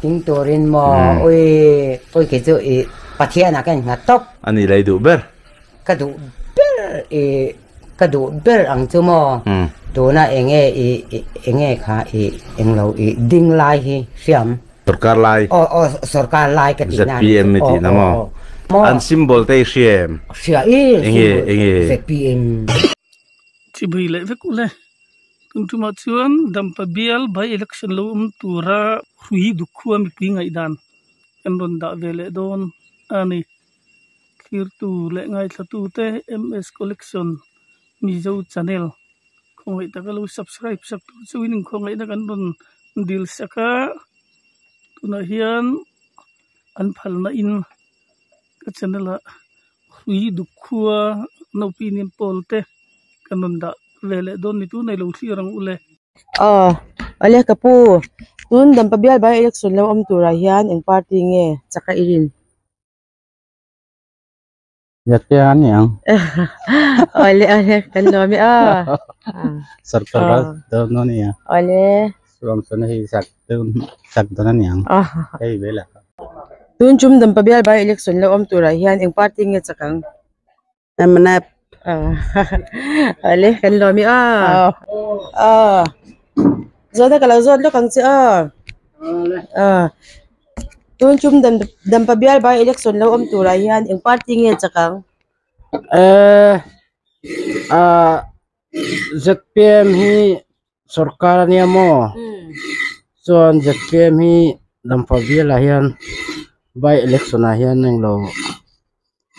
Tling turin maw ui ui kei chu i Pathian ah ka innghat tawp. A nih lei duh ber. Ka duh ber i ka duh ber ang chu maw tuna enge i enge kha i englo i ding lai hi hriam. Sorkar lai. Aw aw sorkar lai ka tihna a ni ZPM i tihna maw? An symbol te i hria em? Hria i Enge enge. ZPM. Chibui leh vek ule. Tun tumah chuan Dampa bial by election lo awm tura hrui duk khua mipui ngaihdan kan rawn dah ve leh dawn a ni. Thlirtu leh ngaithlatute MS Collection Mizo Channel khawngaih taka lo subscribe sak tur chuin inkhawngaihna kan rawn dil sak a, tunah hian an phalna in ka channel ah hrui duk khua naupin in pawl te kan rawn dah ve leh dawn ni tun ei lo thlir ang ule. Aw, awle ka pu, tun Dampa bial by election lo awm turah hian eng party nge chak a i rin? Yate a ni ang. Awle awle kan lawm e aw. Sarkar ral dawn a nia. Awle. Suam chuan hei sak dawn sak dawn a ni ang. Hei vel a. Tun chum Dampa bial by election lo awm turah hian eng party nge chak ang? MNF. Awle kan lawm e aw. Aw. Zawhna ka lo zawt lawk ang che aw. Aw. Tun chum Dampa bial by election lo awm turah hian eng party nge chak ang? Eh ah ZPM hi sorkar a nia maw? Chuan ZPM hi Dampa bialah hian by election ah hian englo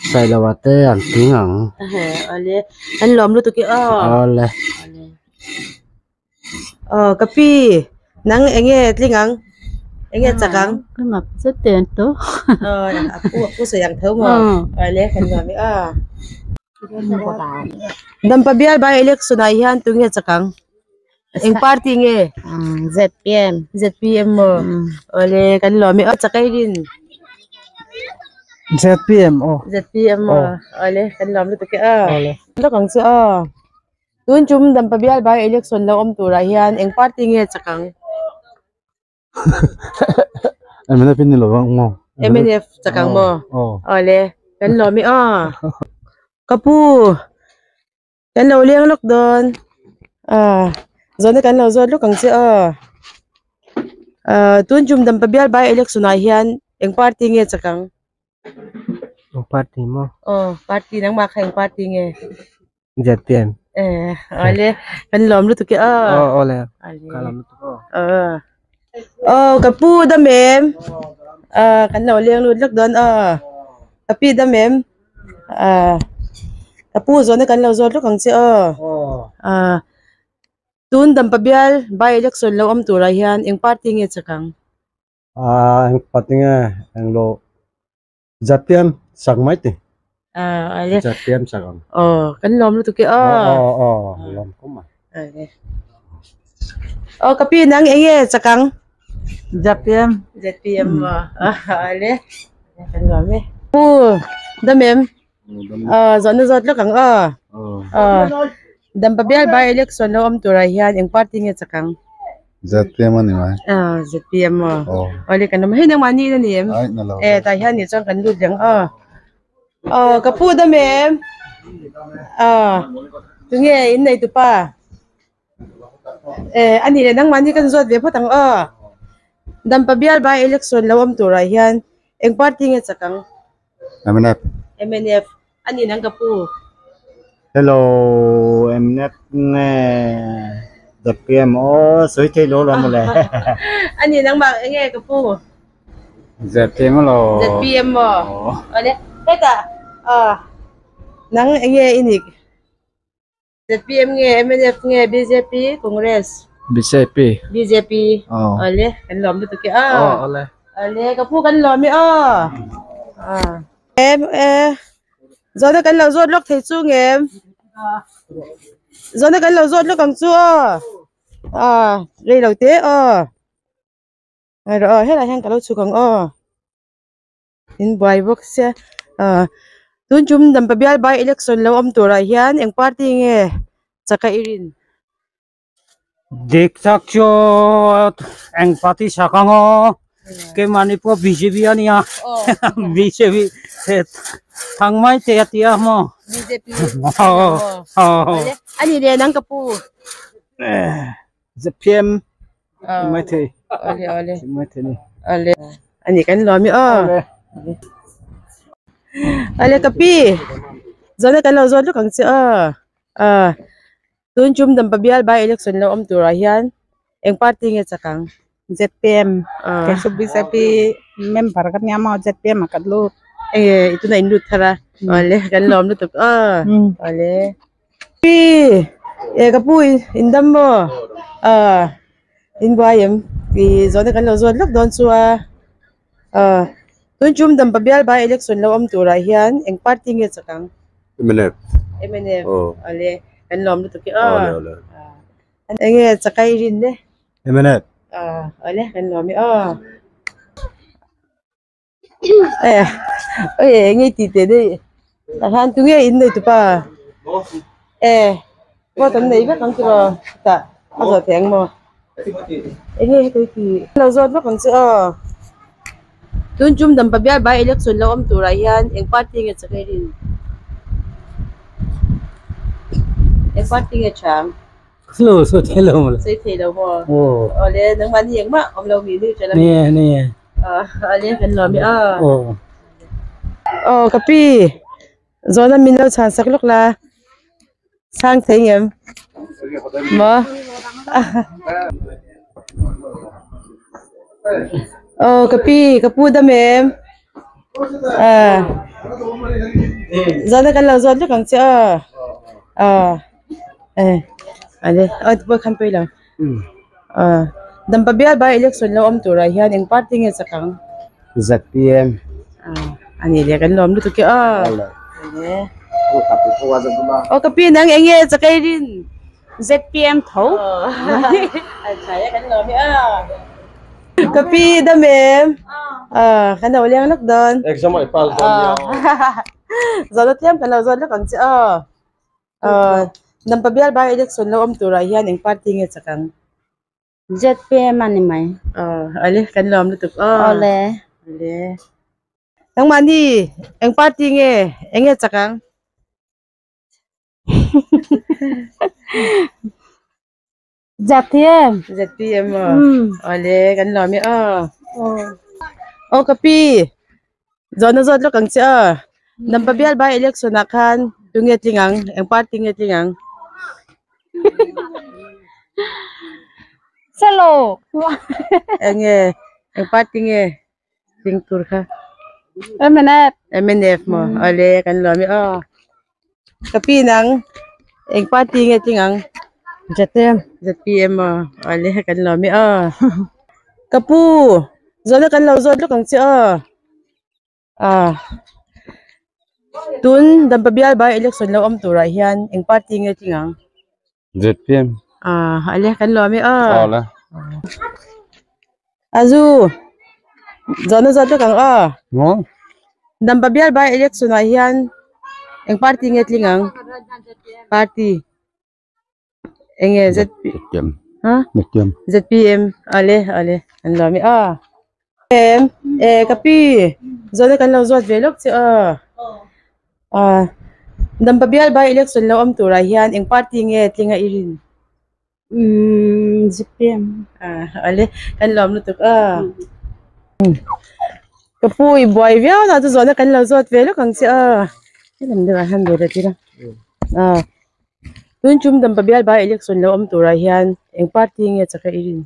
Sailoa te an tling ang. Awle an lawm lutuk e aw. Awle. Aw ka pi nang eng nge tling ang eng nge chak ang ka map zet te an to aw a pu a pu sawi ang tho maw aw le kan nuam e aw Dampa bial by election ah hian tu nge chak ang eng party nge ZPM ZPM maw aw le kan lawm e aw chak ei rin ZPM aw ZPM maw aw le kan lawm lutuk e aw lawk ang chu aw. Tun chum Dampa bial by election lo awm turah hian eng party nge chak ang? MNF in ni lo ang maw? MNF chak ang maw? Awle, kan lawm i aw. Ka pu, kan lo leng lawk dawn. Ah, zawhna kan lo zawt lawk ang che aw. Ah, tun chum Dampa bial by election ah hian eng party nge chak ang? Eng party maw? Aw, party nangmah kha eng party nge? ZPM. Eh, awle, kan lawm lutuk e aw. Aw, awle, ka lawm lutuk aw. Aw, aw, ka pu dam em? Ah, kan lo leng lut lawk dawn aw. Ka pi dam em? Ah, ka pu zawhna kan lo zawt lawk ang che aw. Ah, tun Dampa bial by election lo awm turah hian eng party nge chak ang? Ah, eng party nge englo ZPM sak mai ti. Ah, ale. ZPM sak ang. Oh, kan lawm lutuk e aw. Oh, oh, lawm khawp mai. Ale. Oh, ka pi nang enge chakang? ZPM. ZPM mo. Ah, ale. Kan lawm e. Pu, damem. Ah, zawhna zawt lawk ang aw. Ah, Dampa bial by election lo awm turah hian eng party nge chak ang? ZPM a ni mai. Ah, ZPM aw. Awle kan awm hei nangmah ni in a ni em? Ai na lo. Eh, tah hian ni chuan kan lut reng aw. Aw, ka pu dam em? Ah, tunge in nei tupa? Eh, a nih leh nangmah ni kan zawt ve phawt ang aw. Dampa bial by election lo awm turah hian eng party nge chak ang? MNF. MNF. A nih nang ka pu. Hello MNF nge ZPM aw sawi thei lo lo mawle. A nih nang mah enge ka pu. ZPM lo. ZPM maw. Awle hetah ah nang enge i nih. ZPM nge MNF nge bjp Congress. Bjp. Bjp. Awle kan lawm lutuk e aw. Awle. Awle ka pu kan lawm e aw. Ah. Em e zawhna kan lo zawt lawk thei chu ngem. Zawhna kan lo zawt lawk ang chu aw. Ah rei lo te aw. Ngaih rawh aw helaiah hian ka lo chhuk ang aw. In buai bawk sia ah tun tum Dampa bial by election lo awm turah hian eng party nge chak a i rin? Dik tak chu eng party chak ang aw. Keimahni pawh bjp a nia bjp thang mai te a tia maw bjp a ni leh nang ka pu zpm mai thei ale ale mai thei ni ale ani kan lawm i aw ale ka pi zawhna kan lo zawt lawk ang che aw ah Tun chum Dampa bial by election lo awm turah hian eng party nge chak ang? ZPM kei chu bjp member ka nia maw ZPM ah ka lut. Enge i tuna in lut thar a awle kan lawm lutuk aw awle. Pi e ka pu in dam maw aw in buai em i zawhna kan lo zawt lawk dawn chu a aw tun chum Dampa bial by election lo awm turah hian eng party nge chak ang? Mnf. Mnf awle kan lawm lutuk e aw. Enge chakai rin le? Mnf. Awle kan lawm e aw. Oi enge ti te dei tah khan tunge in nei tupa e vote an nei vek ang tiraw tah a zawh theih ang maw enge heti ti lo zawt vak ang che aw tun chum dampa bial by election lo awm turah hian eng party nge chakai rin eng party nge tha ang Lo sawi thei lo maw? Sawi thei lo maw? Awle nangmah ni engmah awm lo mi ni Ni ni. Awle kan lawm e aw. Aw ka pi zawhna min lo chhan sak lawk la chhang thei ngem maw? Aw ka pi ka pu dam em? Zawhna kan lo zawt lawk ang che aw. Aw. Eh ale aw ti pawh khan pawi lo ah dampa bial by election lo awm turah hian eng party nge chak ang zpm ah ani leh kan lawm lutuk e aw aw ka pi nang eng nge chakai rin zpm tho a tha e kan lawm e aw ka pi dam em ah kan lo leng lawk dawn exam ai pal dawn nia zawhna tlem kan lo zawt lawk ang che aw Ahh Dampa bial by election lo awm turah hian eng party nge chak ang? ZPM a ni mai. Ahh ale kan lawm lutuk aw. Awle. Ale. Nangmahni eng party nge eng nge chak ang? ZPM. ZPM aw. Awle kan lawm e aw. Aw ka pi zawhna zawt lawk ang che aw. Dampa bial by election ah khan tunge tling ang eng party nge tling ang? Chalo. Enge eng party nge tling tur kha? MNF. MNF maw awle kan lawm e aw. Ka pi nang eng party nge tling ang? ZPM. ZPM aw awle kan lawm e aw. Ka pu zawhna kan lo zawt lawk ang che aw. Ah tun Dampa bial by election lo awm turah hian eng party nge tling ang? ZPM. Ah ale kan lawm e aw. Awle. Azu zawhna zawt lawk ang aw. Maw? Dampa bial by election ah hian eng party nge tling ang? Party enge ZP ZPM. Ha? ZPM. ZPM ale ale an lawm e aw. Em e ka pi zawhna kan lo zawt ve lawk che aw. Ah Dampa bial by election lo awm turah hian eng party nge tlinga i rin? Umm ZPM. Ah ale kan lawm lutuk a. Ka pu i buai viau na chu zawhna kan lo zawt ve lawk ang che a. Helam deuhah hian buai ta tir a. Ah tun chum Dampa bial by election lo awm turah hian eng party nge chak a i rin?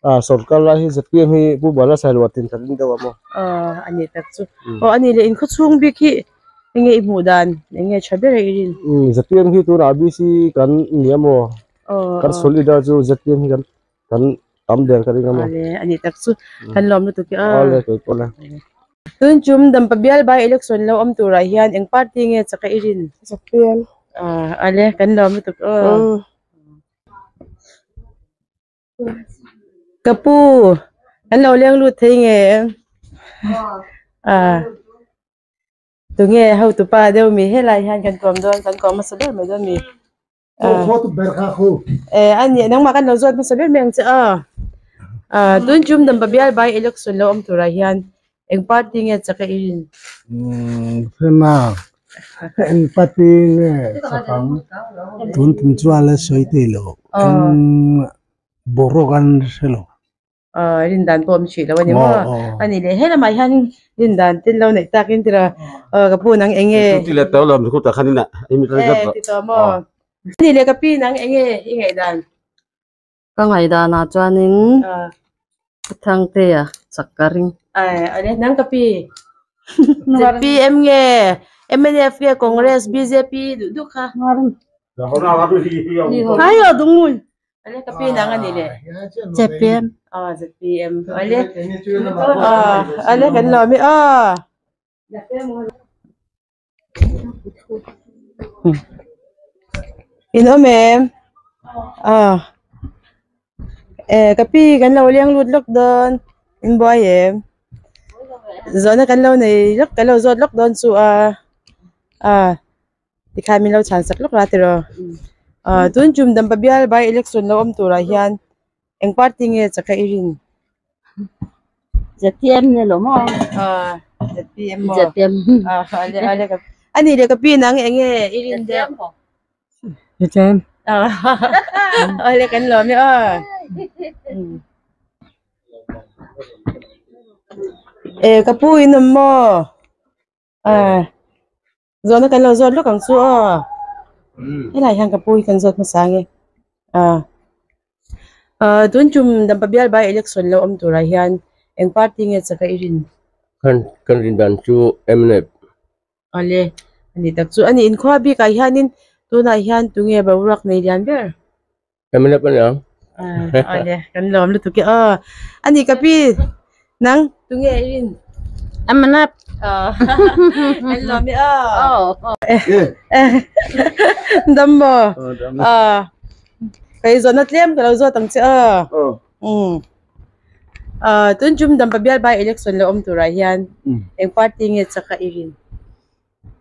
Ah sorkar lai hi ZPM hi Pu Bala Sailova tin khat in deuh a maw? Aw a ni tak chu. Aw a ni leh inkhaw chhung bik hi enge i hmuh dan enge tha ber a i rin? Umm ZPM hi tunah BC kan ni a maw? Aw Kan solid a chu ZPM hi kan kan tam der ka ring a maw? Awle a ni tak chu kan lawm lutuk e aw. Awle kei pawh le. Tun chum Dampa bial by election lo awm turah hian eng party nge chak a i rin? ZPM. Aw ale kan lawm lutuk aw. Ka pu an lo leng lut thei nge ah tunge hotu pa deuh mi helai hian kan kawm dawn kan kawm hmasa ber mai dawn mi eh a nih nangmah kan lo zawt hmasa ber mai ang che aw. Ah tun chum dampa bial by election lo awm turah hian eng party nge chak a i rin? Umm hema eng party nge chak ang tun tum chuan la sawi thei lo eng boruak an hre lo. Aw rindan pawh awm hrih lo a ni maw? A nih leh he lamah hian rindan te lo neih tak in tira aw ka pu nang eng nge? Ti leh tawh lo mi khutah khan in a Eh ti tawh maw? A nih leh ka pi nang eng nge i ngaihdan? Ka ngaihdanah chuanin Thangtea chak ka ring. Ai a le nang ka pi ZPM nge mnf nge Congress bjp duh duh kha. Ai aw dungui. Ale ka pi nang ani le. ZPM. Ah ZPM. Ale. Ah ale kan lo mi ah. In awm em? Ah. Eh ka pi kan lo leng lut lawk dawn. In buai em? Zawhna kan lo nei lawk kan lo zawt lawk dawn chu a. Ah. Tikhan min lo chhan sak lawk la tiraw. Ah tun chum dampa bial by election lo awm turah hian eng party nge chak a i rin? ZPM ni lo maw? Ah ZPM maw? ZPM. Ah ale ale ka ani le ka pi nang eng nge i rin deuh? ZPM. Ah ale kan lawm e aw. Eh ka pu in awm maw? Ah Zawhna kan lo zawt lawk ang chu aw. Helai hian ka pu hi kan zawt hmasa nge. Ah ah tun tum dampa bial by election lo awm turah hian eng party nge chak a i rin? Kan kan rin dan chu mnf. Awle ani tak chu ani inkhua bikah hianin tunah hian tunge boruak nei lian ber? Mnf a niang. Awle kan lawm lutuk e aw. Ani ka pi nang tunge i rin? Mnf. Kan lawm e aw. Dam maw? Aw. Kei zawhna tlem ka lo zawt ang che aw. Umm. Tun tum dampa bial by election lo awm turah hian eng party nge chak a i rin?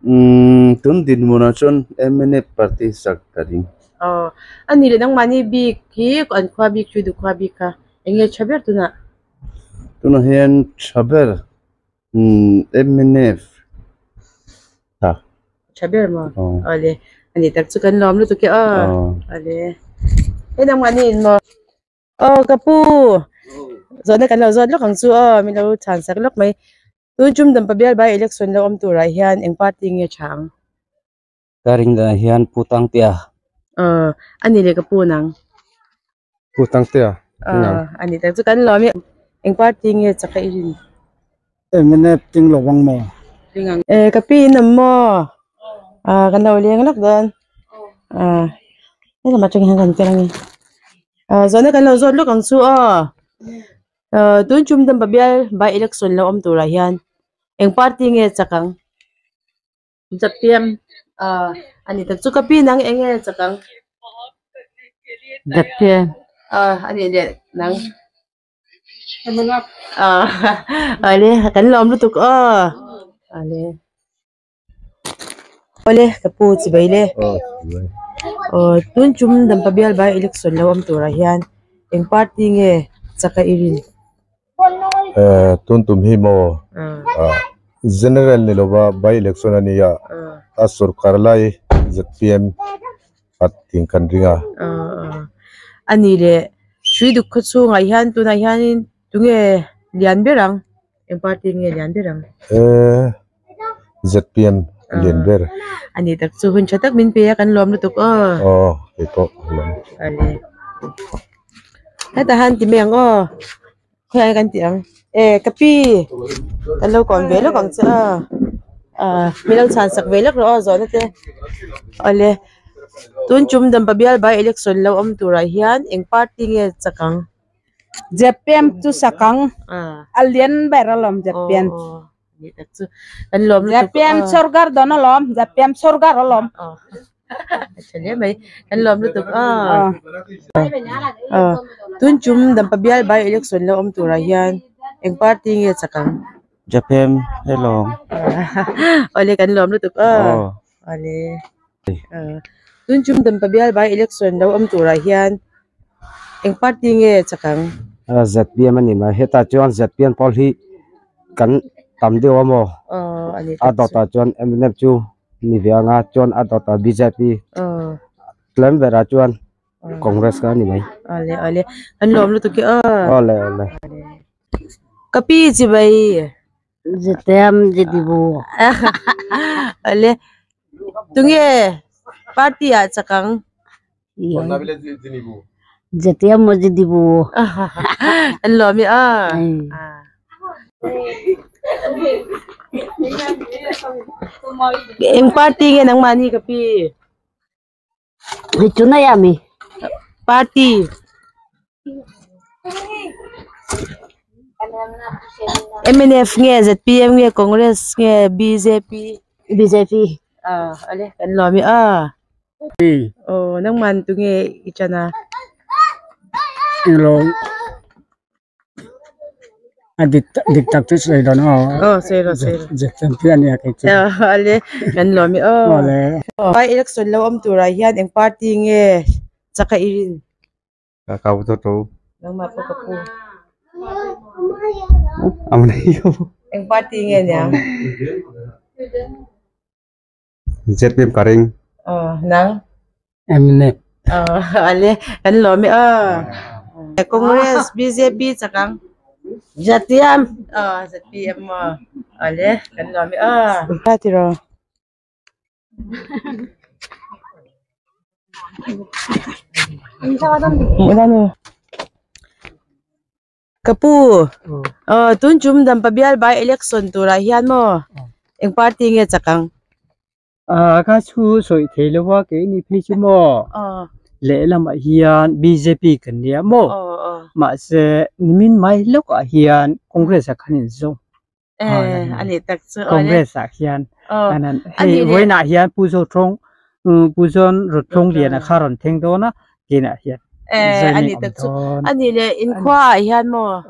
Umm tun dinhmunah chuan mnf party sak ka ring. Aw a ni leh nangmahni bik hi an khua bik chu duh khua bik kha eng nge tha ber tunah? Tunah hian tha ber umm mnf tha. Tha ber maw? Aw le a ni tak chu kan lawm lutuk e aw. Aw le hei nangmahni in maw? Aw ka pu zawhna kan lo zawt lawk ang chu aw min lo chhan sak lawk mai. Tun tum dampa bial by election lo awm turah hian eng party nge tha ang? Ka ring danah hian Pu Tangtea. Aw, a ni leh ka pu nang. Pu Tangtea ring ang. Aw, a ni tak chu kan lawm i. Eng party nge chak a i rin? Mnf ting lo ang maw? Ring ang. Eh, ka pi in awm maw? Ah, kan lo leng lawk dawn. Ah, helamah atangin hian kan tel ang e. Ah, zawhna kan lo zawt lawk ang chu aw. Ahh tun tum dampa bial by election lo awm turah hian eng party nge chak ang? ZPM. Ahh a ni tak chu ka pi nang eng nge chak ang? ZPM. Ahh a nih leh nang? Ahh ale kan lawm lutuk aw ale. Awle ka pu chibai le aw tun tum dampa bial by election lo awm turah hian eng party nge chak a i rin? Eh tun tum hi maw general ni lova by election a nia a sorkar lai zpm at tih kan ring a. A ni leh hrui duk khaw chhungah hian tunah hianin tunge lian ber ang? Eng party nge lian ber ang? Eh ZPM lian ber. A ni tak chu hun tha tak min pe a kan lawm lutuk aw. Aw kei pawh ka lawm. Ale. Hetah han ti mai ang aw. Khawiah nge kan tih ang? Eh ka pi kan lo kawn ve lawk ang che aw. Ah min lo chhan sak ve lawk rawh aw zawhna te. Awle tun tum dampa bial by election lo awm turah hian eng party nge chak ang? ZPM chu sakang a lian ber alawm ZPM. ZPM sorkar dawn alawm ZPM sorkar alawm. Kan lawm lutuk a. Tun tum dampa bial by election lo awm turah hian eng party nge chak ang? ZPM hello. Awle kan lawm lutuk a. Awle. Tun tum dampa bial by election lo awm turah hian eng party nge chak ang? ZPM ani mai hetah chuan ZPM pawl hi kan tam deuh a maw a dawtah chuan mnf chu ni ve ang a chuan a dawtah bjp tlem berah chuan congress kha ani mai. Awle awle an lawm lutuk e aw. Awle awle. Ka pi chibai. ZPM zedibu. Awle tunge party ah chakang. ZPM zedibu. An lawm e aw. Eng party nge nangmahni ka pi? Hei chu nei ami. Party. MNF nge ZPM nge Congress nge BJP. BJP. Ah ale kan lawm i a. Aw nangman tunge i ṭan a. Englo. A dik dik tak chu sawi dawn aw. Aw sawi rawh sawi rawh. ZMP a nia kei chu. Ale kan lawm i aw. Awle. By election lo awm turah hian eng party nge chaka i rin? Ka kau to to. Nangmah pawh ka pu. Amna hi ka pu. Eng party nge nia? ZPM ka ring. Aw nang? MNF. Aw ale kan lawm e aw. Congress, BJP chakang. ZPM. Aw ZPM maw. Ale kan lawm e aw. Tiraw. Ka pu, aw tun chum Dampa bial by election turah hian maw eng party nge chak ang? Ah ka chu sawi thei lo a kei ni phei chu maw lehlamah hian bjp kan nia maw mahse nimin mai lawkah hian Congress ah khan inzawm Congress ah khian hei vawiinah hian Pu Zothawng Pu Zawn Rawthlawng Liana kha rawn thleng dawn a kinah hian ani tak chu ani leh inkhua ah hian maw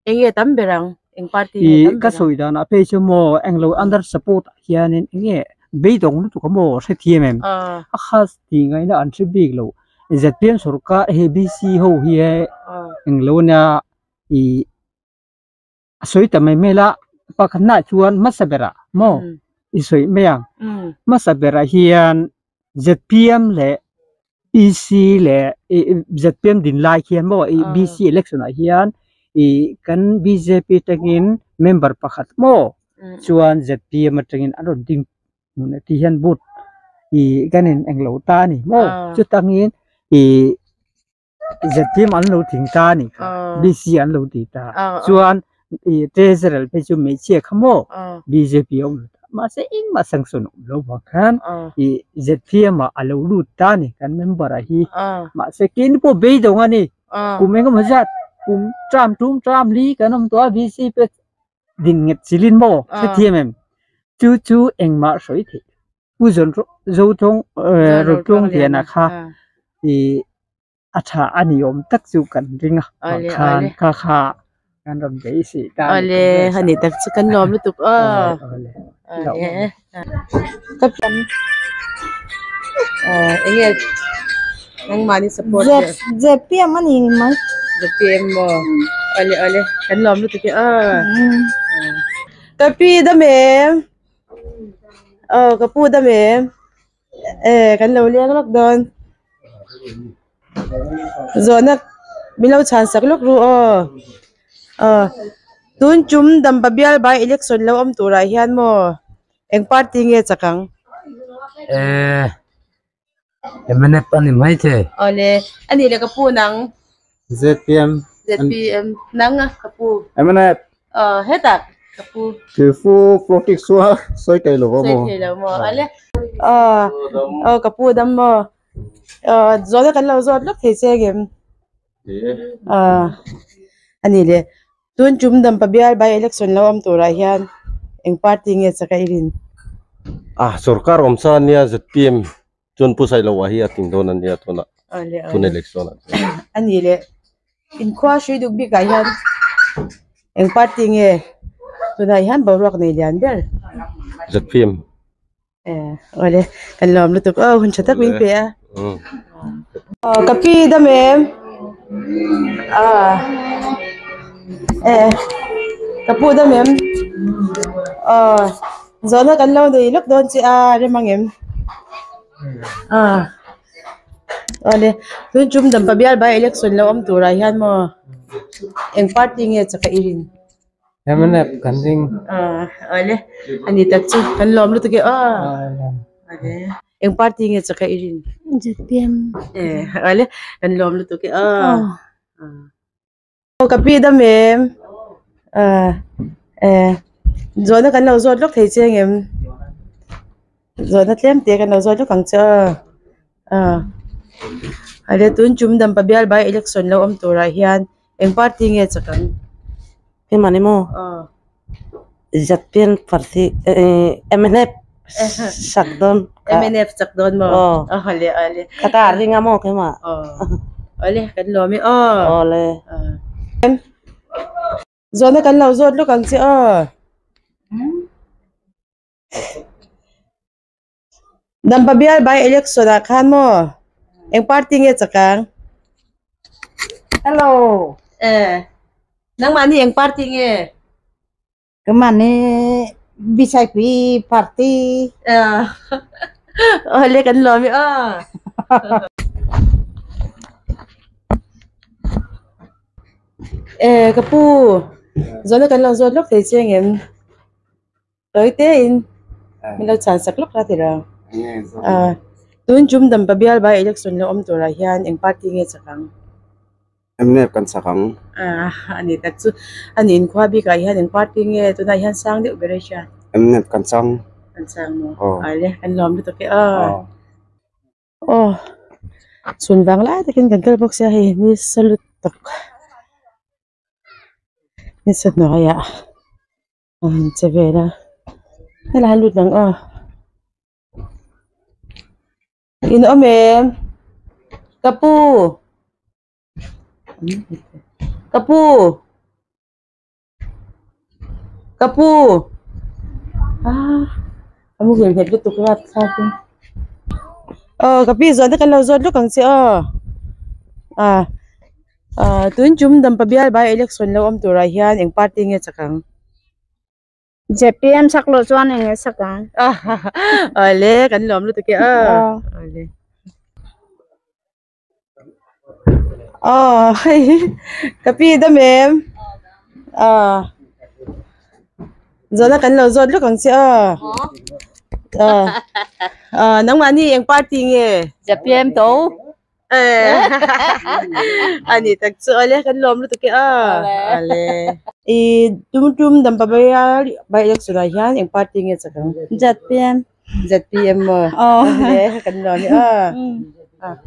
eng nge tam ber ang eng party nge tam ber ka sawi dan ah phei chu maw englo under support ah hianin eng nge beidawng lutuk a maw hrethiam em a khas tih ngaihna an hre bik lo zpm sorkar hei bc ho hi englo nia ih A sawi ta mai mai la, pakhatnaah chuan hmasa berah maw i sawi mai ang. Hmasa berah hian zpm leh PC leh zpm din lai khian maw i BC election ah hian i kan bjp atangin member pakhat maw chuan zpm atangin an rawn ding hmun ah ti hian vote i kan in englo ta a ni maw chutangin i ZPM an lo thing ta a nih kha BC an lo ti ta chuan i treasurer phei chu hmeichhia kha maw bjp a awm lo ta mahse engmah sanction a awm lo vang khan i ZPM ah a lo lut ta a ni kan member ah hi mahse keini pawh beidawng a ni kum engemaw zat kum term tum term li kan awm tawh a BC pawh din nghet chilin maw hrethiam em chu chu engmah sawi theih Pu Zothawng Rawtluang Liana kha i a tha a ni awm tak chu kan ring a khan kha kha kan rawn beisei ta a ni. Awle ani tak chu kan lawm lutuk aw. Awle ka pian enge nangmahni support ZPM a ni mai. ZPM maw awle awle kan lawm lutuk e aw. Ka pi dam em? Aw ka pu dam em eh kan lo leng lawk dawn zawhna min lo chhan sak lawk ru aw aw tun tum dampa bial by election lo awm turah hian maw eng party nge chak ang eh mnf a ni mai thei awle a nih leh ka pu nang zpm zpm nang a ka pu mnf aw hetah ka pu Kefu politics chu a sawi thei lo maw sawi thei lo maw ale aw aw ka pu dam maw aw zawhna kan lo zawt lawk thei che angem aw a nih leh Tun tum Dampa bial by election lo awm turah hian eng party nge chaka i rin? A sorkar awm sa ania zpm chuan Pu Sailoa hi a tling dawn ania tunah tun election ah chuan. A nih leh inkhua hrui duk bikah hian eng party nge tunah hian boruak nei lian ber? Zpm. Eh awle kan lawm lutuk aw hun tha tak min pe a. Aw ka pi dam em? Ah. Eh ka pu dam em aw zawhna kan lo nei lawk dawn che a rem ang em ah awle tun tum dampa bial by election lo awm turah hian maw eng party nge chak a i rin. Mnf kan ring. Ah awle ani tak chu kan lawm lutuk e aw awle eng party nge chak a i rin. ZPM. Eh awle kan lawm lutuk e aw. Aw ka pi dam em ah eh zawhna kan lo zawt lawk thei che ang em zawhna tlem te kan lo zawt lawk ang che aw ah awle tun tum dampa bial by election lo awm turah hian eng party nge chak ang. Hei maw ZPM party mnf chak dawn mnf chak dawn maw aw awle awle ka ta ring a maw keimah awle kan lawm e aw awle zawhna kan lo zawt lawk ang che aw. Dampa bial by election ah khan maw eng party nge chak ang? Hello. Eh nangmahni eng party nge? Keimahni BJP party. Ah awle kan lawm e aw. Eh ka pu zawhna kan lo zawt lawk thei che ang em? Tawi te in min lo chhan sak lawk la ti lo. Ah tun tum dampa bial by election lo awm turah hian eng party nge chak ang? Mnf kan chak ang. Ah ani tak chu ani inkhua bikah hian eng party nge tunah hian sang deuh ber a hriat? Mnf kan chang. Kan chang maw? Aile kan lawm lutuk e aw. Aw chhun vang lai takin kan kal bawk sia hei ni sa lutuk ni sa hnuaiah. A han che vel a helai lut ang aw in awm em ka pu ka pu ka pu ah a mu hmel nghet lutuk rat thlak in aw ka pi zawhna kan lo zawt lawk ang che aw ah. Ahh tun tum dampa bial by election lo awm turah hian eng party nge chak ang? ZPM chak loh chuan eng nge chak ang? Awle kan lawm lutuk e aw. Awle. Aw hei ka pi dam em? Aw zawhna kan lo zawt lawk ang che aw. Aw aw nangmahni eng party nge? ZPM to. Ani tak chu ale kan lawm lutuk e a ale i tum tum dampa bial by election ah hian eng party nge chak ang ZPM ZPM maw aw ale kan lawm e a.